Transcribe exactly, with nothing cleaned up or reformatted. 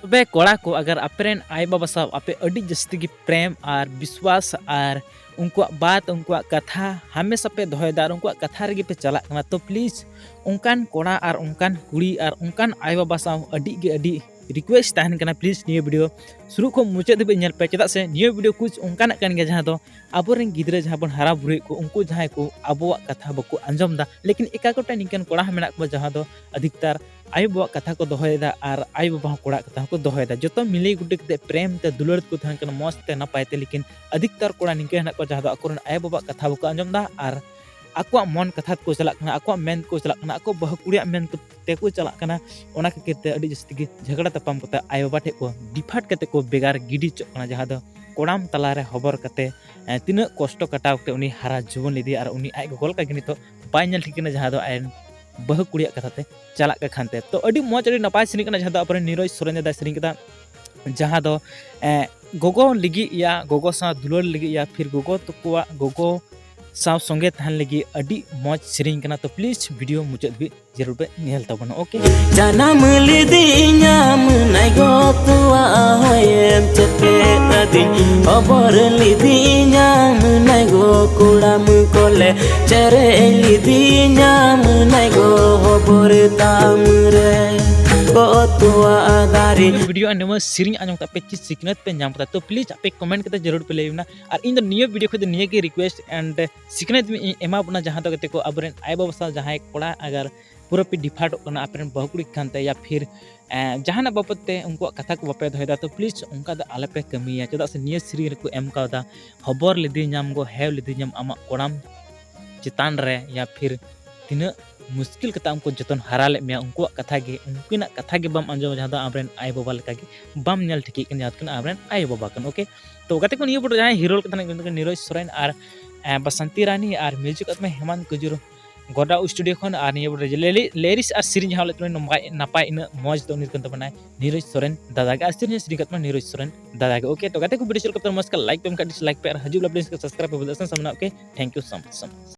ᱛᱚᱵᱮ ᱠᱚᱲᱟ ᱠᱚ, ᱟᱜᱟᱨ ᱟᱯᱮ ᱨᱮᱱ ᱟᱭᱳ ᱵᱟᱵᱟ ᱥᱟᱶ ᱟᱯᱮ ᱟᱹᱰᱤ ᱡᱟᱹᱥᱛᱤ ᱜᱮ ᱯᱨᱮᱢ ᱟᱨ ᱵᱤᱥᱣᱟᱥ ᱟᱨ ᱩᱱᱠᱩᱣᱟᱜ ᱵᱟᱛ, ᱩᱱᱠᱩᱣᱟᱜ ᱠᱟᱛᱷᱟ ᱦᱟᱢᱮᱥᱟ ᱯᱮ ᱫᱚᱦᱚᱭᱮᱫᱟ ᱟᱨ ᱩᱱᱠᱩᱣᱟᱜ ᱠᱟᱛᱷᱟ ᱨᱮᱜᱮ ᱯᱮ ᱪᱟᱞᱟᱜ ᱠᱟᱱᱟ, ᱛᱚ ᱯᱞᱤᱡᱽ ᱚᱱᱠᱟᱱ ᱠᱚᱲᱟ ᱟᱨ ᱚᱱᱠᱟᱱ ᱠᱩᱲᱤ ᱟᱨ ᱚᱱᱠᱟᱱ ᱟᱭᱳ ᱵᱟᱵᱟ ᱥᱟᱶ ᱟᱹᱰᱤ ᱜᱮ ᱟᱹᱰᱤ ᱨᱤᱠᱩᱭᱮᱥᱴ ᱛᱟᱦᱮᱱ ᱠᱟᱱᱟ, ᱯᱞᱤᱡᱽ ᱱᱤᱭᱟᱹ ᱵᱷᱤᱰᱤᱭᱳ ᱥᱩᱨᱩ ᱠᱷᱚᱱ ᱢᱩᱪᱟᱹᱫ ᱫᱷᱟᱹᱵᱤᱡ ᱧᱮᱞ ᱯᱮ᱾ ᱪᱮᱫᱟᱜ ᱥᱮ ᱱᱤᱭᱟᱹ ᱵᱷᱤᱰᱤᱭᱳ ᱠᱩᱪ ᱚᱱᱠᱟᱱᱟᱜ ᱠᱟᱱ ᱜᱮᱭᱟ ᱡᱟᱦᱟᱸ ᱫᱚ ᱟᱵᱚᱨᱮᱱ ᱜᱤᱫᱽᱨᱟᱹ ᱡᱟᱦᱟᱸ ᱵᱚᱱ ᱦᱟᱨᱟ ᱵᱩᱨᱩᱭᱮᱫ ᱠᱚ, ᱩᱱᱠᱩ ᱡᱟᱦᱟᱸᱭ ᱠᱚ ᱟᱵᱚᱣᱟᱜ ᱠᱟᱛᱷᱟ ᱵᱟᱠᱚ ᱟᱸᱡᱚᱢ ᱮᱫᱟ, ᱞᱮᱠᱤᱱ ᱮᱠᱟ ᱠᱚᱴᱟ ᱱᱤᱝᱠᱟᱹᱱ ᱠᱚᱲᱟ ᱦᱚᱸ ᱢᱮᱱᱟᱜ ᱠᱚᱣᱟ ᱡᱟᱦᱟᱸ ᱫᱚ ᱟᱫᱷᱤᱠᱛᱟᱨ ᱟᱭᱳ ᱵᱟᱵᱟᱣᱟᱜ ᱠᱟᱛᱷᱟ ᱠᱚ ᱫᱚᱦᱚᱭᱮᱫᱟ ᱟᱨ ᱟᱭᱳ ᱵᱟᱵᱟ ᱦᱚᱸ ᱠᱚᱲᱟᱣᱟᱜ ᱠᱟᱛᱷᱟ ᱦᱚᱸᱠᱚ ᱫᱚᱦᱚᱭᱮᱫᱟ᱾ ᱡᱚᱛᱚ ᱢᱤᱞᱟᱹᱭ ᱜᱩᱴᱤ ᱠᱟᱛᱮ ᱯᱨᱮᱢ ᱛᱮ ᱫᱩᱞᱟᱹᱲ ᱛᱮᱠᱚ ᱛᱟᱦᱮᱱ ᱠᱟᱱᱟ ᱢᱚᱸᱡᱽ ᱛᱮ ᱱᱟᱯᱟᱭ ᱛᱮ, ᱞᱮᱠᱤᱱ ᱟᱫᱷᱤᱠᱛᱟᱨ ᱠᱚᱲᱟ ᱱᱤᱝᱠᱟᱹ ᱦᱮᱱᱟᱜ ᱠᱚᱣᱟ ᱡᱟᱦᱟᱸ ᱫᱚ ᱟᱠᱚᱨᱮᱱ ᱟᱭᱳ ᱵᱟᱵᱟᱣᱟᱜ ᱠᱟᱛᱷᱟ ᱵᱟᱠᱚ ᱟᱸᱡᱚᱢ ᱮᱫᱟ ᱟᱨ ᱟᱠᱚᱣᱟᱜ ᱢᱚᱱ ᱠᱟᱛᱷᱟ ᱛᱮᱠᱚ ᱪᱟᱞᱟᱜ ᱠᱟᱱᱟ, ᱟᱠᱚᱣᱟᱜ ᱢᱮᱱ ᱛᱮᱠᱚ ᱪᱟᱞᱟᱜ ᱠᱟᱱᱟ, ᱟᱠᱚ ᱵᱟᱹᱦᱩ ᱠᱩᱲᱤᱭᱟᱜ ᱢᱮᱱ ᱛᱮᱠᱚ ᱪᱟᱞᱟᱜ ᱠᱟᱱᱟ᱾ ᱚᱱᱟ ᱠᱷᱟᱹᱛᱤᱨ ᱛᱮ ᱟᱹᱰᱤ ᱡᱟᱹᱥᱛᱤ ᱜᱮ ᱡᱷᱟᱜᱽᱲᱟ ᱛᱟᱯᱟᱢ ᱠᱟᱛᱮ ᱟᱭᱳ ᱵᱟᱵᱟ ᱴᱷᱮᱱ ᱠᱚ ᱰᱤᱯᱷᱟᱴ ᱠᱟᱛᱮ ᱠᱚ ᱵᱷᱮᱜᱟᱨ ᱜᱤᱰᱤ ᱦᱚᱪᱚᱜ ᱠᱟᱱᱟ, ᱡᱟᱦᱟᱸ ᱫᱚ ᱠᱚᱲᱟᱢ ᱛᱟᱞᱟᱨᱮ ᱦᱚᱵᱚᱨ ᱠᱟᱛᱮ, ᱮ, ᱛᱤᱱᱟᱹᱜ ᱠᱚᱥᱴᱚ ᱠᱟᱴᱟᱣ ᱠᱟᱛᱮ ᱩᱱᱤ ᱦᱟᱨᱟ ᱡᱩᱣᱟᱹᱱ ᱞᱮᱫᱮᱭᱟ ᱟᱨ ᱩᱱᱤ ᱟᱡ ᱜᱚᱜᱚ ᱞᱮᱠᱟ ᱜᱮ ᱱᱤᱛᱚᱜ ᱵᱟᱭ ᱧᱮᱞ ᱴᱷᱤᱠ ᱠᱟᱱᱟ, ᱡᱟᱦᱟᱸ ᱫᱚ ᱟᱡ ᱨᱮᱱ ᱵᱟᱹᱦᱩ ᱠᱩᱲᱤᱭᱟᱜ ᱠᱟᱛᱷᱟ ᱛᱮ ᱪᱟᱞᱟᱜ ᱠᱟᱱ ᱠᱷᱟᱱ ᱛᱮ᱾ ᱛᱚ ᱟᱹᱰᱤ ᱢᱚᱡᱽ, ᱟᱹᱰᱤ ᱱᱟᱯᱟᱭ ᱥᱮᱨᱮᱧ ᱠᱟᱱᱟ, ᱡᱟᱦᱟᱸ ᱫᱚ ᱟᱵᱚᱨᱮᱱ ᱱᱤᱨᱚᱡᱽ ᱥᱚᱨᱮᱱ ᱫᱟᱫᱟᱭ ᱥᱮᱨᱮᱧ ᱠᱟᱫᱟ, ᱡᱟᱦᱟᱸ ᱫᱚ, ᱮ, ᱜᱚᱜᱚ ᱞᱟᱹᱜᱤᱫ ᱭᱟ, ᱜᱚᱜᱚ ᱥᱟᱶ ᱫᱩᱞᱟᱹᱲ ᱞᱟᱹᱜᱤᱫ ᱭᱟ, ᱯᱷᱤᱨ ᱜᱚᱜᱚ ᱛᱟᱠᱚᱣᱟᱜ, ᱜᱚᱜᱚ ᱥᱟᱶ ᱥᱚᱸᱜᱮ ᱛᱟᱦᱮᱱ ᱞᱟᱹᱜᱤᱫ ᱟᱹᱰᱤ ᱢᱚᱡᱽ ᱥᱮᱨᱮᱧ ᱠᱟᱱᱟ᱾ ᱛᱚ ᱯᱞᱤᱡᱽ ᱵᱷᱤᱰᱤᱭᱳ ᱢᱩᱪᱟᱹᱫ ᱫᱷᱟᱹᱵᱤᱡ ᱡᱟᱹᱨᱩᱲ ᱯᱮ ᱧᱮᱞ ᱛᱟᱵᱚᱱᱟ, ᱳᱠᱮ? ᱡᱟᱱᱟᱢ ᱞᱤᱫᱤᱧᱟᱢ ᱱᱟᱭ ᱜᱚ ᱛᱚᱣᱟ ᱦᱚᱭᱮᱢ ᱪᱮᱯᱮᱫ ᱟᱹᱫᱤᱧ, ᱦᱚᱵᱚᱨ ᱞᱤᱫᱤᱧᱟᱢ ᱱᱟᱭ ᱜᱚ ᱠᱚᱲᱟᱢ ᱠᱚᱞᱮ ᱪᱮᱨᱮᱡ ᱞᱤᱫᱤᱧᱟᱢ ᱱᱟᱭ ᱜᱚ ᱦᱚᱵᱚᱨ ᱛᱟᱢ ᱨᱮ ᱜᱚ ᱛᱚᱣᱟ ᱫᱟᱨᱮ᱾ ᱵᱷᱤᱰᱤᱭᱳ ᱟᱸᱡᱚᱢ ᱥᱮᱨᱮᱧ ᱟᱸᱡᱚᱢ ᱠᱟᱛᱮ ᱟᱯᱮ ᱪᱮᱫ ᱥᱤᱠᱷᱱᱟᱹᱛ ᱯᱮ ᱧᱟᱢ ᱠᱟᱫᱟ, ᱛᱚ ᱯᱞᱤᱡᱽ ᱟᱯᱮ ᱠᱚᱢᱮᱱᱴ ᱠᱟᱛᱮ ᱡᱟᱹᱨᱩᱲ ᱯᱮ ᱞᱟᱹᱭ ᱵᱚᱱᱟ᱾ ᱟᱨ ᱤᱧ ᱫᱚ ᱱᱤᱭᱟᱹ ᱵᱷᱤᱰᱤᱭᱳ ᱠᱷᱚᱱ ᱫᱚ ᱱᱤᱭᱟᱹ ᱜᱮ ᱨᱤᱠᱩᱭᱮᱥᱴ ᱮᱱᱰ ᱥᱤᱠᱷᱱᱟᱹᱛ ᱤᱧ ᱮᱢᱟ ᱵᱚᱱᱟ, ᱡᱟᱦᱟᱸ ᱫᱚ ᱜᱟᱛᱮ ᱠᱚ ᱟᱵᱚᱨᱮᱱ ᱟᱭᱳ ᱵᱟᱵᱟ ᱥᱟᱶ ᱡᱟᱦᱟᱸᱭ ᱠᱚᱲᱟ ᱟᱜᱟᱨ ᱯᱩᱨᱟᱹ ᱯᱮ ᱰᱤᱯᱷᱟᱴᱚᱜ ᱠᱟᱱᱟ ᱟᱯᱮ ᱨᱮᱱ ᱵᱟᱹᱦᱩ ᱠᱩᱲᱤ ᱠᱷᱟᱱ ᱛᱮ, ᱭᱟ ᱯᱷᱤᱨ, ᱮ, ᱡᱟᱦᱟᱱᱟᱜ ᱵᱟᱵᱚᱫ ᱛᱮ ᱩᱱᱠᱩᱣᱟᱜ ᱠᱟᱛᱷᱟ ᱠᱚ ᱵᱟᱯᱮ ᱫᱚᱦᱚᱭᱮᱫᱟ, ᱛᱚ ᱯᱞᱤᱡᱽ ᱚᱱᱠᱟ ᱫᱚ ᱟᱞᱚᱯᱮ ᱠᱟᱹᱢᱤᱭᱟ᱾ ᱪᱮᱫᱟᱜ ᱥᱮ ᱱᱤᱭᱟᱹ ᱥᱮᱨᱮᱧ ᱨᱮᱠᱚ ᱮᱢ ᱠᱟᱣᱫᱟ, ᱦᱚᱵᱚᱨ ᱞᱤᱫᱤᱧᱟᱢ ᱜᱚ, ᱦᱮᱣ ᱞᱤᱫᱤᱧᱟᱢ ᱟᱢᱟᱜ ᱠᱚᱲᱟᱢ ᱪᱮᱛᱟᱱ ᱨᱮ, ᱭᱟ ᱯᱷᱤᱨ ᱛᱤᱱᱟᱹᱜ ᱢᱩᱥᱠᱤᱞ ᱠᱟᱛᱮ ᱟᱢ ᱠᱚ ᱡᱚᱛᱚᱱ ᱦᱟᱨᱟ ᱞᱮᱫ ᱢᱮᱭᱟ, ᱩᱱᱠᱩᱣᱟᱜ ᱠᱟᱛᱷᱟ ᱜᱮ, ᱩᱱᱠᱤᱱᱟᱜ ᱠᱟᱛᱷᱟ ᱜᱮ ᱵᱟᱢ ᱟᱸᱡᱚᱢᱟ, ᱡᱟᱦᱟᱸ ᱫᱚ ᱟᱢᱨᱮᱱ ᱟᱭᱳ ᱵᱟᱵᱟ ᱞᱮᱠᱟ ᱜᱮ ᱵᱟᱢ ᱧᱮᱞ ᱴᱷᱤᱠᱮᱫ ᱠᱟᱱᱟ, ᱡᱟᱦᱟᱸ ᱫᱚ ᱠᱤᱱ ᱟᱢᱨᱮᱱ ᱟᱭᱳ ᱵᱟᱵᱟ ᱠᱟᱱᱟ, ᱳᱠᱮ? ᱛᱚ ᱜᱟᱛᱮ ᱠᱚ, ᱱᱤᱭᱟᱹ ᱵᱚᱴ ᱡᱟᱦᱟᱸᱭ ᱦᱤᱨᱳᱞ ᱠᱟᱛᱷᱟ ᱱᱤᱨᱚᱡᱽ ᱥᱚᱨᱮᱱ ᱟᱨ, ᱮ, ᱵᱟᱥᱟᱱᱛᱤ ᱨᱟᱱᱤ ᱟᱨ ᱢᱤᱭᱩᱡᱤᱠ ᱟᱛᱢᱟ ᱦᱮᱢᱟᱱᱛ ᱠᱩᱡᱩᱨ ᱜᱚᱰᱟ ᱥᱴᱩᱰᱤᱭᱳ ᱠᱷᱚᱱ᱾ ᱟᱨ ᱱᱤᱭᱟᱹ ᱵᱚᱴ ᱞᱮᱨᱤᱥ ᱟᱨ ᱥᱮᱨᱮᱧ ᱡᱟᱦᱟᱸ ᱦᱚᱞᱮ ᱛᱩᱞᱩᱡ ᱱᱟᱯᱟᱭ, ᱱᱟᱯᱟᱭ ᱤᱱᱟᱹᱜ ᱢᱚᱡᱽ ᱫᱚ ᱩᱱᱤ ᱠᱟᱱ ᱛᱟᱵᱚᱱᱟᱭ ᱱᱤᱨᱚᱡᱽ ᱥᱚᱨᱮᱱ ᱫᱟᱫᱟ ᱜᱮ, ᱟᱨ ᱥᱮᱨᱮᱧ ᱥᱮᱨᱮᱧ ᱠᱟᱛᱢᱟ ᱱᱤᱨᱚᱡᱽ ᱥᱚᱨᱮᱱ ᱫᱟᱫᱟ ᱜᱮ, ᱳᱠᱮ? ᱛᱚ ᱜᱟᱛᱮ ᱠᱚ, ᱵᱷᱤᱰᱤᱭᱳ ᱪᱮᱫ ᱞᱮᱠᱟ ᱢᱚᱡᱽ ᱠᱷᱟᱱ ᱞᱟᱭᱤᱠ ᱯᱮ ᱮᱢ ᱠᱷᱟᱱ ᱰᱤᱥᱞᱟᱭᱤᱠ ᱯᱮ, ᱟᱨ ᱦᱤᱡᱩᱜ ᱞᱟᱵᱽ ᱥᱟᱵᱥᱠᱨᱟᱭᱤᱵ ᱯᱮ ᱵᱚᱞᱮ ᱥᱟᱢᱱᱟ, okay? Thank you so much, so much.